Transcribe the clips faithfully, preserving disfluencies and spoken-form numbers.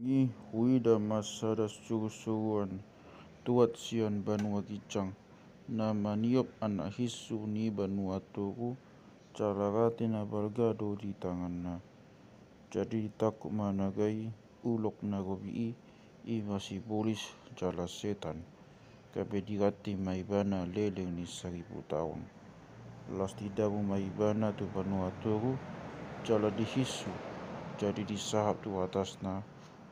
Dung i huida ma sada surusuruan tuat sian banua ginjang, na maniop anak hinsu ni banua togu, jala rante na balga do di tanganna. Jadi ditangkup ma naga i, ulok na robi i, i ma sibolis jala setan. Gabe dirante ma ibana leleng ni saribu taon. Las didabu ma ibana tu banua togu, jala dihinsu, jadi disahap tu atasna,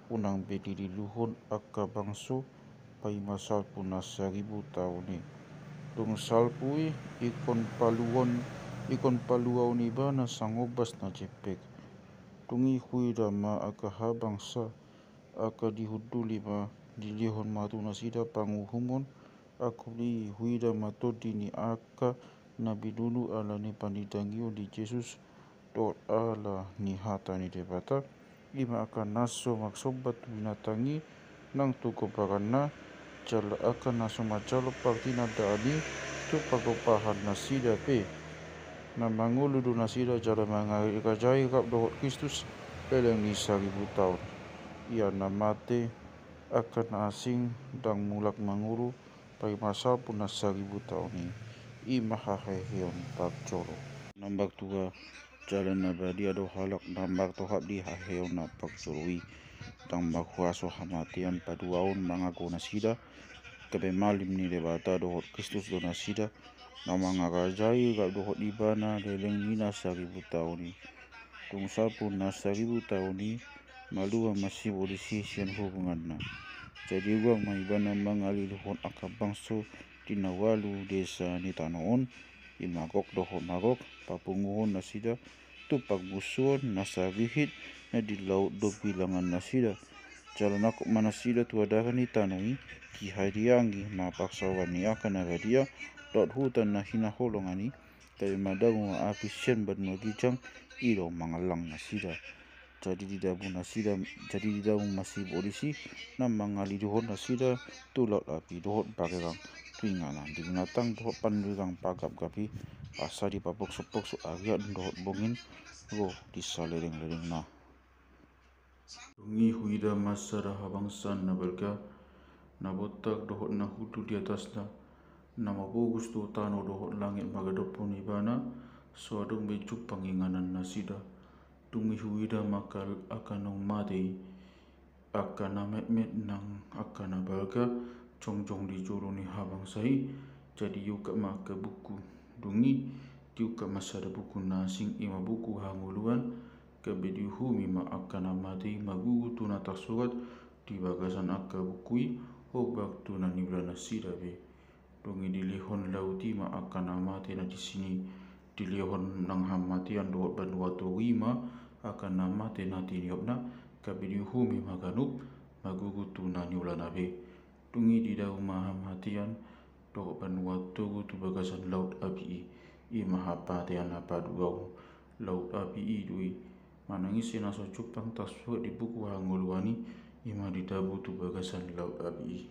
unang be dililuhon angka bangso, paima salpu na saribu taon i. Dung salpu i, ingkon paluaon, ingkon paluaon ibana sangombas na jempek. Dung i huida ma angka habangsa, angka dihundul i ma dilehon ma tu nasida panguhumon, angka i huida ma tondi ni angka na binunu ala ni panindangion ni Jesus dohot ala ni hata ni Debata, i ma angka na so marsomba tu binatang i nang tu gombaranna, jala angka na so manjalo partinandaan i tu pardompahan nasida pe. Na mangolu do nasida jala mangarajai rap dohot Kristus leleng ni saribu taon. Ia na mate, angka na asing, ndang mulak mangolu paima salpu na saribu taon i, i ma haheheon parjolo. Nomor dua, jala na badia do halak na martohap di haheheon na parjolo i. Ndang marhuaso hamatean paduahon mangago nasida, gabe malim ni Debata dohot Kristus do nasida, na mangarajai rap dohot Ibana leleng ni na saribu taon i. Dung salpu na saribu taon i, malua ma sibolis i sian hubunganna. Jadi ua ma ibana mangaliluhon angka bangso di na ualu desa ni tano on, i ma Gog dohot Magog, papunguhon nasida tu parmusuon na saririt na di laut do bilangan nasida. Jala nangkok ma nasida tu adaran ni tano i, dihadiangi ma parsaoran ni angka na badia dohot huta na hinaholongan i, gabe madabu ma api sian banua ginjang i laho mangallang nasida. Jadi didabu nasida, jadi didabu ma sibolis i na mangaliluhon nasida tu laut api dohot barerang, tu inganan ni binatang dohot panurirang pagapgap i, asa dipapoksopokso arian dohot bongin ro di salelenglelengna. Dung i huida ma sada habangsa na balga, na bontar dohot na hundul di atasna, na mabogus do tano dohot langit mangadophon ibana, so adong be jumpang inganan nasida. Dung i huida ma angka, angka naung mate i, angka na metmet nang angka na balga, jongjong di jolo ni habangsa i. Jadi diungkap ma angka buku. Dung i diungkap ma sada buku na asing, i ma buku hangoluan, gabe diuhumi ma angka na mate i margugu tu na tarsurat di bagasan angka buku i, hombar tu na niula nasida be. Dung i dilehon laut i ma angka na mate na disi i, dilehon nang hamatean dohot banua togu i ma angka na mate na tiniopna, gabe diuhumi ma ganup margugu tu na niulana be. Dung i didabu ma hamatean dohot banua togu tu bagasan laut api i, i ma hamatean na paduahon. Laut api i do i. Manang ise na so jumpang tarsurat di buku hangoluan i, i ma didabu tu bagasan laut api i.